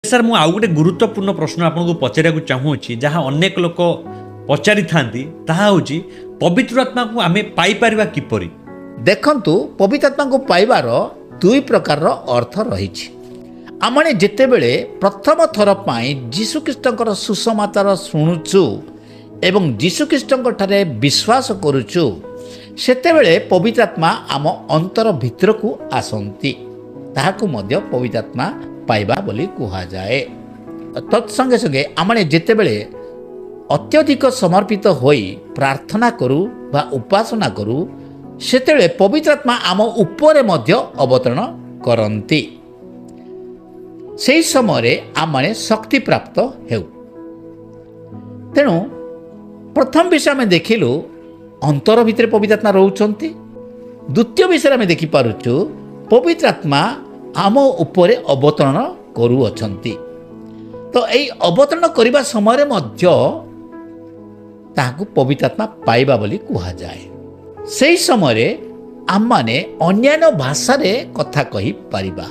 Sir, ମୁଁ ଆଉ ଗୋଟେ ଗୁରୁତ୍ୱପୂର୍ଣ୍ଣ ପ୍ରଶ୍ନ ଆପଣଙ୍କୁ ପଚାରିବାକୁ ଚାହୁଁଅଛି, ଯାହା ଅନେକ ଲୋକ ପଚାରିଥାନ୍ତି। ତାହା ହେଉଛି, ପବିତ୍ର ଆତ୍ମାକୁ ଆମେ ପାଇପାରିବା କିପରି? ଦେଖନ୍ତୁ, ପବିତ୍ର ଆତ୍ମାଙ୍କୁ ପାଇବାର ଦୁଇ ପ୍ରକାରର ଅର୍ଥ ରହିଛି। ଆମମାନେ ଯେତେବେଳେ ପ୍ରଥମ ଥର ପାଇଁ ଯୀଶୁଖ୍ରୀଷ୍ଟଙ୍କର ସୁସମାଚାର ଶୁଣୁଛୁ ଏବଂ ଯୀଶୁଖ୍ରୀଷ୍ଟଙ୍କ ଠାରେ ବିଶ୍ୱାସ କରୁଛୁ, ସେତେବେଳେ ପବିତ୍ର ଆତ୍ମା ଆମ ଅନ୍ତର ଭିତରକୁ ଆସନ୍ତି। ତାହାକୁ ମଧ୍ୟ ପବିତ୍ର ଆତ୍ମା ପାଇବା ବୋଲି କୁହାଯାଏ। ତତ୍ସଙ୍ଗେ ସଙ୍ଗେ ଆମମାନେ ଯେତେବେଳେ ଅତ୍ୟଧିକ ସମର୍ପିତ ହୋଇ ପ୍ରାର୍ଥନା କରୁ ବା ଉପାସନା କରୁ, ସେତେବେଳେ ପବିତ୍ର ଆତ୍ମା ଆମ ଉପରେ ମଧ୍ୟ ଅବତରଣ କରନ୍ତି। ସେହି ସମୟରେ ଆମମାନେ ଶକ୍ତିପ୍ରାପ୍ତ ହେଉ। ତେଣୁ ପ୍ରଥମ ବିଷୟ ଆମେ ଦେଖିଲୁ, ଅନ୍ତର ଭିତରେ ପବିତ୍ର ଆତ୍ମା ରହୁଛନ୍ତି। ଦ୍ୱିତୀୟ ବିଷୟରେ ଆମେ ଦେଖିପାରୁଛୁ, ପବିତ୍ର ଆତ୍ମା ଆମ ଉପରେ ଅବତରଣ କରୁଅଛନ୍ତି। ତ ଏଇ ଅବତରଣ କରିବା ସମୟରେ ମଧ୍ୟ ତାହାକୁ ପବିତ୍ର ଆତ୍ମା ପାଇବା ବୋଲି କୁହାଯାଏ। ସେହି ସମୟରେ ଆମମାନେ ଅନ୍ୟାନ୍ୟ ଭାଷାରେ କଥା କହିପାରିବା,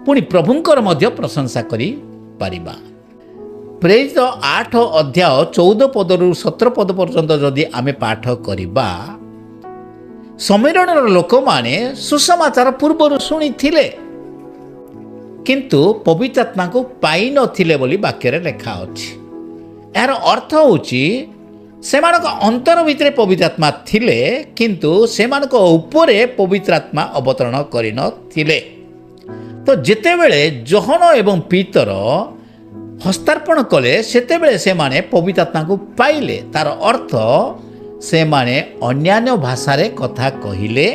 ପୁଣି ପ୍ରଭୁଙ୍କର ମଧ୍ୟ ପ୍ରଶଂସା କରିପାରିବା। ପ୍ରେରିତ 8 ଅଧ୍ୟାୟ 14 ପଦରୁ 17 ପଦ ପର୍ଯ୍ୟନ୍ତ ଯଦି ଆମେ ପାଠ କରିବା, ଶମିରୋଣର ଲୋକମାନେ ସୁସମାଚାର ପୂର୍ବରୁ ଶୁଣିଥିଲେ, କିନ୍ତୁ ପବିତ୍ର ଆତ୍ମାଙ୍କୁ ପାଇନଥିଲେ ବୋଲି ବାକ୍ୟରେ ଲେଖା ଅଛି। ଏହାର ଅର୍ଥ ହେଉଛି, ସେମାନଙ୍କ ଅନ୍ତର ଭିତରେ ପବିତ୍ର ଆତ୍ମା ଥିଲେ, କିନ୍ତୁ ସେମାନଙ୍କ ଉପରେ ପବିତ୍ର ଆତ୍ମା ଅବତରଣ କରିନଥିଲେ। ତ ଯେତେବେଳେ ଯୋହନ ଏବଂ ପିତର ହସ୍ତାର୍ପଣ କଲେ, ସେତେବେଳେ ସେମାନେ ପବିତ୍ର ଆତ୍ମାଙ୍କୁ ପାଇଲେ। ତାର ଅର୍ଥ, ସେମାନେ ଅନ୍ୟାନ୍ୟ ଭାଷାରେ କଥା କହିଲେ,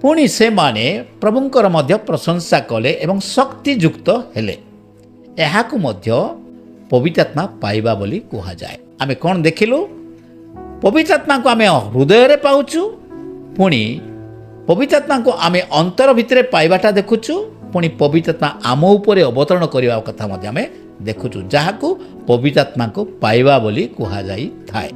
ପୁଣି ସେମାନେ ପ୍ରଭୁଙ୍କର ମଧ୍ୟ ପ୍ରଶଂସା କଲେ ଏବଂ ଶକ୍ତିଯୁକ୍ତ ହେଲେ। ଏହାକୁ ମଧ୍ୟ ପବିତ୍ର ଆତ୍ମା ପାଇବା ବୋଲି କୁହାଯାଏ। ଆମେ କ'ଣ ଦେଖିଲୁ? ପବିତ୍ର ଆତ୍ମାଙ୍କୁ ଆମେ ହୃଦୟରେ ପାଉଛୁ, ପୁଣି ପବିତ୍ର ଆତ୍ମାଙ୍କୁ ଆମେ ଅନ୍ତର ଭିତରେ ପାଇବାଟା ଦେଖୁଛୁ, ପୁଣି ପବିତ୍ର ଆତ୍ମା ଆମ ଉପରେ ଅବତରଣ କରିବା କଥା ମଧ୍ୟ ଆମେ ଦେଖୁଛୁ, ଯାହାକୁ ପବିତ୍ର ଆତ୍ମାଙ୍କୁ ପାଇବା ବୋଲି କୁହାଯାଇଥାଏ।